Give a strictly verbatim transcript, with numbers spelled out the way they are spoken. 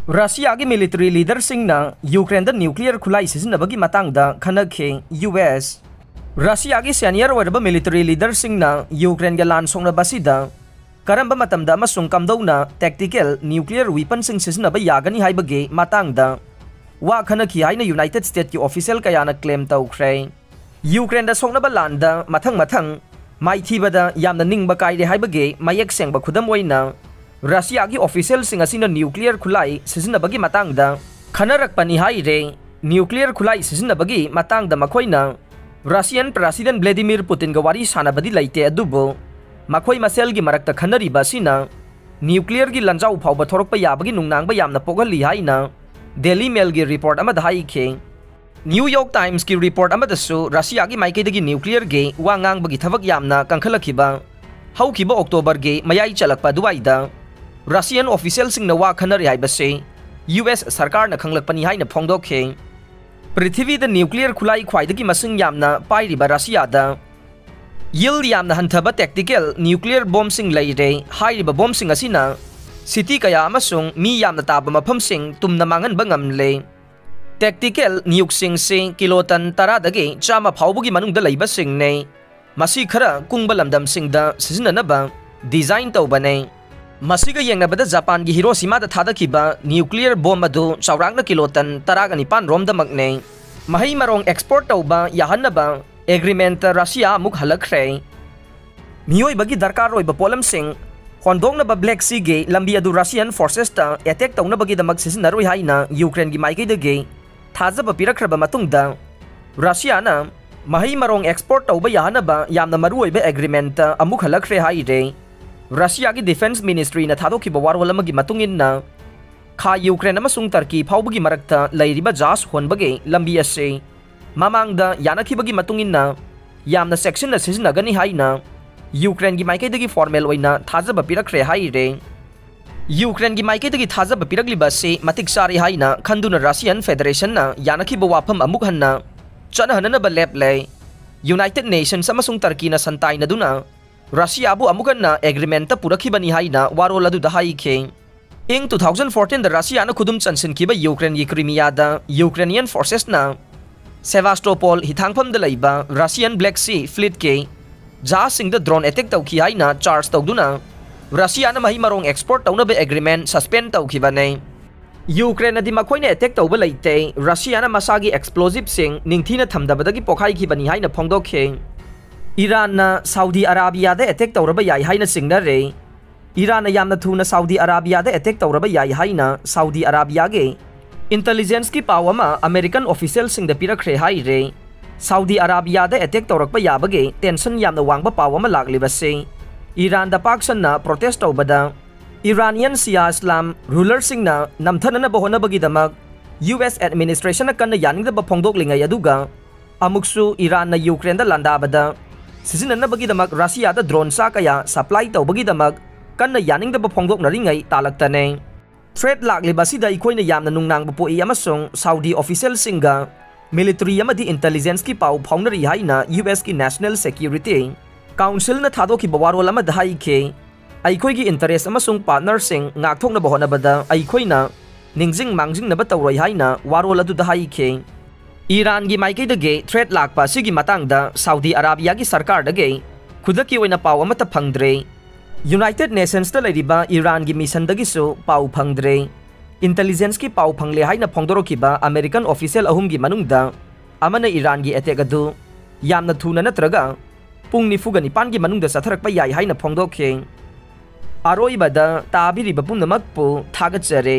ꯔꯁꯤꯌꯥꯒꯤ military ꯂꯤꯗꯔꯁꯤꯡꯅ ꯌꯨꯀ꯭ꯔꯦꯟꯗ nuclear ꯈꯨꯠꯂꯥꯏ ꯁꯤꯖꯤꯟꯅꯕꯒꯤ ꯃꯇꯥꯡꯗ ꯈꯟꯅꯈꯤ꯫ U S. ꯔꯁꯤꯌꯥꯒꯤ ꯁꯦꯅꯤꯌꯔ ꯑꯣꯏꯔꯕ ꯃꯤꯂꯤꯇꯔꯤ ꯂꯤꯗꯔꯁꯤꯡꯅ ꯌꯨꯀ꯭ꯔꯦꯟꯒ ꯂꯥꯟ ꯁꯣꯛꯅꯕ ꯑꯁꯤꯗ ꯀꯔꯝꯕ ꯃꯇꯝꯗ ꯑꯃꯁꯨꯡ ꯀꯝꯗꯧꯅ ꯇꯦꯛꯇꯤꯀꯦꯜ ꯅ꯭ꯌꯨꯀ꯭ꯂꯤꯌꯔ ꯋꯤꯄꯟꯁꯤꯡ ꯁꯤꯖꯤꯟꯅꯕ ꯌꯥꯒꯅꯤ ꯍꯥꯏꯕꯒꯤ ꯃꯇꯥꯡꯗ ꯋꯥ ꯈꯟꯅꯈꯤ ꯍꯥꯏꯅ ꯌꯨꯅꯥꯏꯇꯦꯗ ꯁ꯭ꯇꯦꯠꯀꯤ ꯑꯣꯐꯤꯁꯤꯌꯦꯜ ꯀꯌꯥꯅ ꯀ꯭ꯂꯦꯝ ꯇꯧꯈ꯭ꯔꯦ꯫ ꯌꯨꯀ꯭ꯔꯦꯟꯗ ꯁꯣꯛꯅꯕ ꯂꯥꯟꯗ ꯃꯊꯪ ꯃꯊꯪ ꯃꯥꯏꯊꯤꯕꯗ ꯌꯥꯝꯅ ꯅꯤꯡꯕ ꯀꯥꯏꯔꯦ ꯍꯥꯏꯕꯒꯤ ꯃꯌꯦꯛ ꯁꯦꯡꯕ ꯈꯨꯗꯝ ꯑꯣꯏꯅ, ꯔꯁꯤꯌꯥꯒꯤ ꯑꯣꯐꯤꯁꯤꯌꯦꯜꯁꯤꯡ ꯑꯁꯤꯅ ꯅ꯭ꯌꯨꯀ꯭ꯂꯤꯌꯔ ꯈꯨꯠꯂꯥꯏ ꯁꯤꯖꯤꯟꯅꯕꯒꯤ ꯃꯇꯥꯡꯗ ꯈꯟꯅꯔꯛꯄꯅꯤ ꯍꯥꯏꯔꯦ꯫ ꯅ꯭ꯌꯨꯀ꯭ꯂꯤꯌꯔ ꯈꯨꯠꯂꯥꯏ ꯁꯤꯖꯤꯟꯅꯕꯒꯤ ꯃꯇꯥꯡꯗ ꯃꯈꯣꯏꯅ ꯔꯁꯤꯌꯟ ꯄ꯭ꯔꯦꯁꯤꯗꯦꯟ ꯚ꯭ꯂꯦꯗꯤꯃꯤꯔ ꯄꯨꯇꯤꯟꯒ ꯋꯥꯔꯤ ꯁꯥꯟꯅꯕꯗꯤ ꯂꯩꯇꯦ, ꯑꯗꯨꯕꯨ ꯃꯈꯣꯏ ꯃꯁꯦꯜꯒꯤ ꯃꯔꯛꯇ ꯈꯟꯅꯔꯤꯕ ꯑꯁꯤꯅ ꯅ꯭ꯌꯨꯀ꯭ꯂꯤꯌꯔꯒꯤ ꯂꯥꯟꯖꯥꯎ ꯐꯥꯎꯕ ꯊꯣꯔꯛꯄ ꯌꯥꯕꯒꯤ ꯅꯨꯡꯅꯥꯡꯕ ꯌꯥꯝꯅ ꯄꯣꯛꯍꯜꯂꯤ ꯍꯥꯏꯅ ꯗꯦꯂꯤ ꯃꯦꯜꯒꯤ ꯔꯤꯄꯣꯔꯠ ꯑꯃꯗ ꯍꯥꯏꯈꯤ꯫ ꯅ꯭ꯌꯨ ꯌꯣꯔꯛ ꯇꯥꯏꯝꯁꯀꯤ ꯔꯤꯄꯣꯔꯠ ꯑꯃꯗꯁꯨ ꯔꯁꯤꯌꯥꯒꯤ ꯃꯥꯏꯀꯩꯗꯒꯤ ꯅ꯭ꯌꯨꯀ꯭ꯂꯤꯌꯔꯒꯤ ꯋꯥ ꯉꯥꯡꯕꯒꯤ ꯊꯕꯛ ꯌꯥꯝꯅ ꯀꯟꯈꯠꯂꯛꯈꯤꯕ ꯍꯧꯈꯤꯕ ꯑꯣꯛꯇꯣꯕꯔꯒꯤ ꯃꯌꯥꯏ ꯆꯜꯂꯛꯄ ꯑꯗꯨꯋꯥꯏꯗ ꯔꯁꯤꯌꯟ ꯑꯣꯐꯤꯁꯤꯌꯦꯜꯁꯤꯡꯅ ꯋꯥ ꯈꯟꯅꯔꯤ ꯍꯥꯏꯕꯁꯤ ꯌꯨ ꯑꯦꯁ ꯁꯔꯀꯥꯔꯅ ꯈꯪꯂꯛꯄꯅꯤ ꯍꯥꯏꯅ ꯐꯣꯡꯗꯣꯛꯈꯤ꯫ ꯄ꯭ꯔꯤꯊꯤꯕꯤꯗ ꯅ꯭ꯌꯨꯀ꯭ꯂꯤꯌꯔ ꯈꯨꯠꯂꯥꯏ ꯈ꯭ꯋꯥꯏꯗꯒꯤ ꯃꯁꯤꯡ ꯌꯥꯝꯅ ꯄꯥꯏꯔꯤꯕ ꯔꯁꯤꯌꯥꯗ ꯌꯤꯜ ꯌꯥꯝꯅ ꯍꯟꯊꯕ ꯇꯦꯛꯇꯤꯀꯦꯜ ꯅ꯭ꯌꯨꯀ꯭ꯂꯤꯌꯔ ꯕꯣꯝꯁꯤꯡ ꯂꯩꯔꯦ꯫ ꯍꯥꯏꯔꯤꯕ ꯕꯣꯝꯁꯤꯡ ꯑꯁꯤꯅ ꯁꯤꯇꯤ ꯀꯌꯥ ꯑꯃꯁꯨꯡ ꯃꯤ ꯌꯥꯝꯅ ꯇꯥꯕ ꯃꯐꯝꯁꯤꯡ ꯇꯨꯝꯅ ꯃꯥꯡꯍꯟꯕ ꯉꯝꯂꯦ꯫ ꯇꯦꯛꯇꯤꯀꯦꯜ ꯅ꯭ꯌꯨꯛꯁꯤꯡꯁꯤ ꯀꯤꯂꯣ ꯇꯟ ꯇꯔꯥꯗꯒꯤ ꯆꯥꯝꯃ ꯐꯥꯎꯕꯒꯤ ꯃꯅꯨꯡꯗ ꯂꯩꯕꯁꯤꯡꯅꯤ꯫ ꯃꯁꯤ ꯈꯔ ꯀꯨꯡꯕ ꯂꯝꯗꯝꯁꯤꯡꯗ ꯁꯤꯖꯤꯟꯅꯅꯕ ꯗꯤꯖꯥꯏꯟ ꯇꯧꯕꯅꯤ꯫ ꯃꯁꯤꯒ ꯌꯦꯡꯅꯕꯗ ꯖꯄꯥꯟꯒꯤ ꯍꯤꯔꯣꯁꯤꯃꯥꯗ ꯊꯥꯗꯈꯤꯕ ꯅ꯭ꯌꯨꯀ꯭ꯂꯤꯌꯔ ꯕꯣꯝ ꯑꯗꯨ ꯆꯥꯎꯔꯥꯛꯅ ꯀꯤꯂꯣ ꯇꯟ ꯇꯔꯥꯒ ꯅꯤꯄꯥꯟ ꯔꯣꯝꯗꯃꯛꯅꯤ꯫ ꯃꯍꯩ ꯃꯔꯣꯡ ꯑꯦꯛꯁꯄꯣꯔꯠ ꯇꯧꯕ ꯌꯥꯍꯟꯅꯕ ꯑꯦꯒ꯭ꯔꯤꯃꯦꯟꯠꯇ ꯔꯁꯤꯌꯥ ꯑꯃꯨꯛ ꯍꯜꯂꯛꯈ꯭ꯔꯦ꯫ ꯃꯤꯑꯣꯏꯕꯒꯤ ꯗꯔꯀꯥꯔ ꯑꯣꯏꯕ ꯄꯣꯠꯂꯝꯁꯤꯡ ꯍꯣꯟꯗꯣꯛꯅꯕ ꯕ꯭ꯂꯦꯛ ꯁꯤꯒꯤ ꯂꯝꯕꯤ ꯑꯗꯨ ꯔꯁꯤꯌꯟ ꯐꯣꯔꯁꯦꯁꯇ ꯑꯦꯇꯦꯛ ꯇꯧꯅꯕꯒꯤꯗꯃꯛ ꯁꯤꯖꯤꯟꯅꯔꯣꯏ ꯍꯥꯏꯅ ꯌꯨꯀ꯭ꯔꯦꯟꯒꯤ ꯃꯥꯏꯀꯩꯗꯒꯤ ꯊꯥꯖꯕ ꯄꯤꯔꯛꯈ꯭ꯔꯕ ꯃꯇꯨꯡꯗ, ꯔꯁꯤꯌꯥꯅ ꯃꯍꯩ ꯃꯔꯣꯡ ꯑꯦꯛꯁꯄꯣꯔꯠ ꯇꯧꯕ ꯌꯥꯍꯟꯅꯕ ꯌꯥꯝꯅ ꯃꯔꯨꯑꯣꯏꯕ ꯑꯦꯒ꯭ꯔꯤꯃꯦꯟꯠꯇ ꯑꯃꯨꯛ ꯍꯜꯂꯛꯈ꯭ꯔꯦ ꯍꯥꯏꯔꯦ꯫ ꯔꯁꯤꯌꯥꯒꯤ ꯗꯤꯐꯦꯟꯁ ꯃꯤꯅꯤꯁꯇ꯭ꯔꯤꯅ ꯊꯥꯗꯣꯛꯈꯤꯕ ꯋꯥꯔꯣꯜ ꯑꯃꯒꯤ ꯃꯇꯨꯡ ꯏꯟꯅ, ꯈꯥ ꯌꯨꯀ꯭ꯔꯦꯟ ꯑꯃꯁꯨꯡ ꯇꯔꯀꯤ ꯐꯥꯎꯕꯒꯤ ꯃꯔꯛꯇ ꯂꯩꯔꯤꯕ ꯖꯍꯥꯖ ꯍꯣꯟꯕꯒꯤ ꯂꯝꯕꯤ ꯑꯁꯤ ꯃꯃꯥꯡꯗ ꯌꯥꯅꯈꯤꯕꯒꯤ ꯃꯇꯨꯡ ꯏꯟꯅ ꯌꯥꯝꯅ ꯆꯦꯛꯁꯤꯟꯅ ꯁꯤꯖꯤꯟꯅꯒꯅꯤ ꯍꯥꯏꯅ ꯌꯨꯀ꯭ꯔꯦꯟꯒꯤ ꯃꯥꯏꯀꯩꯗꯒꯤ ꯐꯣꯔꯃꯦꯜ ꯑꯣꯏꯅ ꯊꯥꯖꯕ ꯄꯤꯔꯛꯈ꯭ꯔꯦ ꯍꯥꯏꯔꯦ꯫ ꯌꯨꯀ꯭ꯔꯦꯟꯒꯤ ꯃꯥꯏꯀꯩꯗꯒꯤ ꯊꯥꯖꯕ ꯄꯤꯔꯛꯂꯤꯕ ꯑꯁꯤ ꯃꯇꯤꯛ ꯆꯥꯔꯦ ꯍꯥꯏꯅ ꯈꯟꯗꯨꯅ ꯔꯁꯤꯌꯟ ꯐꯦꯗꯔꯦꯁꯟꯅ ꯌꯥꯅꯈꯤꯕ ꯋꯥꯐꯝ ꯑꯃꯨꯛ ꯍꯟꯅ ꯆꯠꯅꯍꯟꯅꯅꯕ ꯂꯦꯞꯂꯦ꯫ ꯌꯨꯅꯥꯏꯇꯦꯗ ꯅꯦꯁꯟꯁ ꯑꯃꯁꯨꯡ ꯇꯔꯀꯤꯅ ꯁꯟꯇꯥꯏꯅꯗꯨꯅ ꯔꯁꯤꯌꯥꯕꯨ ꯑꯃꯨꯛ ꯍꯟꯅ ꯑꯦꯒ꯭ꯔꯤꯃꯦꯟꯠꯇ ꯄꯨꯔꯛꯈꯤꯕꯅꯤ ꯍꯥꯏꯅ ꯋꯥꯔꯣꯜ ꯑꯗꯨꯗ ꯍꯥꯏꯈꯤ꯫ ꯏꯪ two thousand fourteen ꯗ ꯔꯁꯤꯌꯥꯅ ꯈꯨꯗꯨꯝ ꯆꯟꯁꯤꯟꯈꯤꯕ ꯌꯨꯀ꯭ꯔꯦꯟꯒꯤ ꯀ꯭ꯔꯤꯃꯤꯌꯥꯗ ꯌꯨꯀ꯭ꯔꯦꯅꯤꯌꯟ ꯐꯣꯔꯁꯦꯁꯅ ꯁꯦꯚꯥꯁꯇꯣꯄꯣꯜ ꯍꯤꯊꯥꯡꯐꯝꯗ ꯂꯩꯕ ꯔꯁꯤꯌꯟ Black Sea Fleet ꯀꯤ ꯖꯍꯥꯖꯁꯤꯡꯗ ꯗ꯭ꯔꯣꯟ ꯑꯦꯇꯦꯛ ꯇꯧꯈꯤ ꯍꯥꯏꯅ ꯆꯥꯔꯖ ꯇꯧꯗꯨꯅ ꯔꯁꯤꯌꯥꯅ ꯃꯍꯩ ꯃꯔꯣꯡ ꯑꯦꯛꯁꯄꯣꯔꯠ ꯇꯧꯅꯕ ꯑꯦꯒ꯭ꯔꯤꯃꯦꯟ ꯁꯁꯄꯦꯟ ꯇꯧꯈꯤꯕꯅꯤ꯫ ꯌꯨꯀ꯭ꯔꯦꯟꯅꯗꯤ ꯃꯈꯣꯏꯅ ꯑꯦꯇꯦꯛ ꯇꯧꯕ ꯂꯩꯇꯦ, ꯔꯁꯤꯌꯥꯅ ꯃꯁꯥꯒꯤ ꯑꯦꯛꯁꯄ꯭ꯂꯣꯖꯤꯚꯁꯤꯡ ꯅꯤꯡꯊꯤꯅ ꯊꯝꯗꯕꯗꯒꯤ ꯄꯣꯈꯥꯏꯈꯤꯕꯅꯤ ꯍꯥꯏꯅ ꯐꯣꯡꯗꯣꯛꯈꯤ꯫ ꯏꯔꯥꯟꯅ ꯁꯥꯎꯗꯤ ꯑꯔꯥꯕꯤꯌꯥꯗ ꯑꯦꯇꯦꯛ ꯇꯧꯔꯕ ꯌꯥꯏ ꯍꯥꯏꯅ ꯆꯤꯡꯅꯔꯦ꯫ ꯏꯔꯥꯟꯅ ꯌꯥꯝꯅ ꯊꯨꯅ ꯁꯥꯎꯗꯤ ꯑꯔꯥꯕꯤꯌꯥꯗ ꯑꯦꯇꯦꯛ ꯇꯧꯔꯕ ꯌꯥꯏ ꯍꯥꯏꯅ ꯁꯥꯎꯗꯤ ꯑꯔꯥꯕꯤꯌꯥꯒꯤ ꯏꯟꯇꯦꯂꯤꯖꯦꯟꯁꯀꯤ ꯄꯥꯎ ꯑꯃ ꯑꯃꯦꯔꯤꯀꯟ ꯑꯣꯐꯤꯁꯤꯌꯦꯜꯁꯤꯡꯗ ꯄꯤꯔꯛꯈ꯭ꯔꯦ ꯍꯥꯏꯔꯦ꯫ ꯁꯥꯎꯗꯤ ꯑꯔꯥꯕꯤꯌꯥꯗ ꯑꯦꯇꯦꯛ ꯇꯧꯔꯛꯄ ꯌꯥꯕꯒꯤ ꯇꯦꯟꯁꯟ ꯌꯥꯝꯅ ꯋꯥꯡꯕ ꯄꯥꯎ ꯑꯃ ꯂꯥꯛꯂꯤꯕꯁꯤ ꯏꯔꯥꯟꯗ ꯄꯥꯛ ꯁꯟꯅ ꯄ꯭ꯔꯣꯇꯦꯁ ꯇꯧꯕꯗ ꯏꯔꯥꯅꯤꯌꯟ ꯁꯤꯌꯥ ꯏꯁꯂꯥꯝ ꯔꯨꯂꯔꯁꯤꯡꯅ ꯅꯝꯊꯅꯅꯕ ꯍꯣꯠꯅꯕꯒꯤꯗꯃꯛ ꯌꯨ ꯑꯦꯁ ꯑꯦꯗꯃꯤꯅꯤꯁꯇ꯭ꯔꯦꯁꯟꯅ ꯀꯟꯅ ꯌꯥꯅꯤꯡꯗꯕ ꯐꯣꯡꯗꯣꯛꯂꯤꯉꯩ ꯑꯗꯨꯒ ꯑꯃꯨꯛꯁꯨ ꯏꯔꯥꯟꯅ ꯌꯨꯀ꯭ꯔꯦꯟꯗ ꯂꯥꯟꯗꯥꯕꯗ ꯁꯤꯖꯤꯟꯅꯅꯕꯒꯤꯗꯃꯛ ꯔꯁꯤꯌꯥꯗ ꯗ꯭ꯔꯣꯟ ꯆꯥ ꯀꯌꯥ ꯁꯄ꯭ꯂꯥꯏ ꯇꯧꯕꯒꯤꯗꯃꯛ ꯀꯟꯅ ꯌꯥꯅꯤꯡꯗꯕ ꯐꯣꯡꯗꯣꯛꯅꯔꯤꯉꯩ ꯇꯥꯂꯛꯇꯅꯦ꯫ ꯊ꯭ꯔꯦꯠ ꯂꯥꯛꯂꯤꯕ ꯑꯁꯤꯗ ꯑꯩꯈꯣꯏꯅ ꯌꯥꯝꯅ ꯅꯨꯡꯅꯥꯡꯕ ꯄꯣꯛꯏ ꯑꯃꯁꯨꯡ ꯁꯥꯎꯗꯤ ꯑꯣꯐꯤꯁꯤꯌꯦꯜꯁꯤꯡꯒ ꯃꯤꯂꯤꯇꯔꯤ ꯑꯃꯗꯤ ꯏꯟꯇꯦꯂꯤꯖꯦꯟꯁꯀꯤ ꯄꯥꯎ ꯐꯥꯎꯅꯔꯤ ꯍꯥꯏꯅ ꯌꯨ ꯑꯦꯁꯀꯤ ꯅꯦꯁꯅꯦꯜ ꯁꯦꯀ꯭ꯌꯨꯔꯤꯇꯤ ꯀꯥꯎꯟꯁꯤꯜꯅ ꯊꯥꯗꯣꯛꯈꯤꯕ ꯋꯥꯔꯣꯜ ꯑꯃꯗ ꯍꯥꯏꯈꯤ꯫ ꯑꯩꯈꯣꯏꯒꯤ ꯏꯟꯇꯔꯦꯁ ꯑꯃꯁꯨꯡ ꯄꯥꯔꯠꯅꯔꯁꯤꯡ ꯉꯥꯛꯊꯣꯛꯅꯕ ꯍꯣꯠꯅꯕꯗ ꯑꯩꯈꯣꯏꯅ ꯅꯤꯡꯁꯤꯡ ꯃꯥꯡꯖꯤꯡꯅꯕ ꯇꯧꯔꯣꯏ ꯍꯥꯏꯅ ꯋꯥꯔꯣꯜ ꯑꯗꯨꯗ ꯍꯥꯏꯈꯤ꯫ ꯏꯔꯥꯟꯒꯤ ꯃꯥꯏꯀꯩꯗꯒꯤ ꯊ꯭ꯔꯦꯠ ꯂꯥꯛꯄ ꯑꯁꯤꯒꯤ ꯃꯇꯥꯡꯗ ꯁꯥꯎꯗꯤ ꯑꯔꯥꯕꯤꯌꯥꯒꯤ ꯁꯔꯀꯥꯔꯗꯒꯤ ꯈꯨꯗꯛꯀꯤ ꯑꯣꯏꯅ ꯄꯥꯎ ꯑꯃꯠꯇ ꯐꯪꯗ꯭ꯔꯦ꯫ ꯌꯨꯅꯥꯏꯇꯦꯗ ꯅꯦꯁꯟꯁꯇ ꯂꯩꯔꯤꯕ ꯏꯔꯥꯟꯒꯤ ꯃꯤꯁꯟꯗꯒꯤꯁꯨ ꯄꯥꯎ ꯐꯪꯗ꯭ꯔꯦ꯫ ꯏꯟꯇꯦꯂꯤꯖꯦꯟꯁꯀꯤ ꯄꯥꯎ ꯐꯪꯂꯦ ꯍꯥꯏꯅ ꯐꯣꯡꯗꯣꯔꯛꯈꯤꯕ ꯑꯃꯦꯔꯤꯀꯟ ꯑꯣꯐꯤꯁꯤꯌꯦꯜ ꯑꯍꯨꯝꯒꯤ ꯃꯅꯨꯡꯗ ꯑꯃꯅ ꯏꯔꯥꯟꯒꯤ ꯑꯦꯇꯦꯛ ꯑꯗꯨ ꯌꯥꯝꯅ ꯊꯨꯅ ꯅꯠꯇ꯭ꯔꯒ ꯄꯨꯡ ꯅꯤꯐꯨꯒ ꯅꯤꯄꯥꯟꯒꯤ ꯃꯅꯨꯡꯗ ꯆꯠꯊꯔꯛꯄ ꯌꯥꯏ ꯍꯥꯏꯅ ꯐꯣꯡꯗꯣꯛꯈꯤ꯫ ꯑꯔꯣꯏꯕꯗ ꯇꯥꯕꯤꯔꯤꯕ ꯄꯨꯝꯅꯃꯛꯄꯨ ꯊꯥꯒꯠꯆꯔꯤ꯫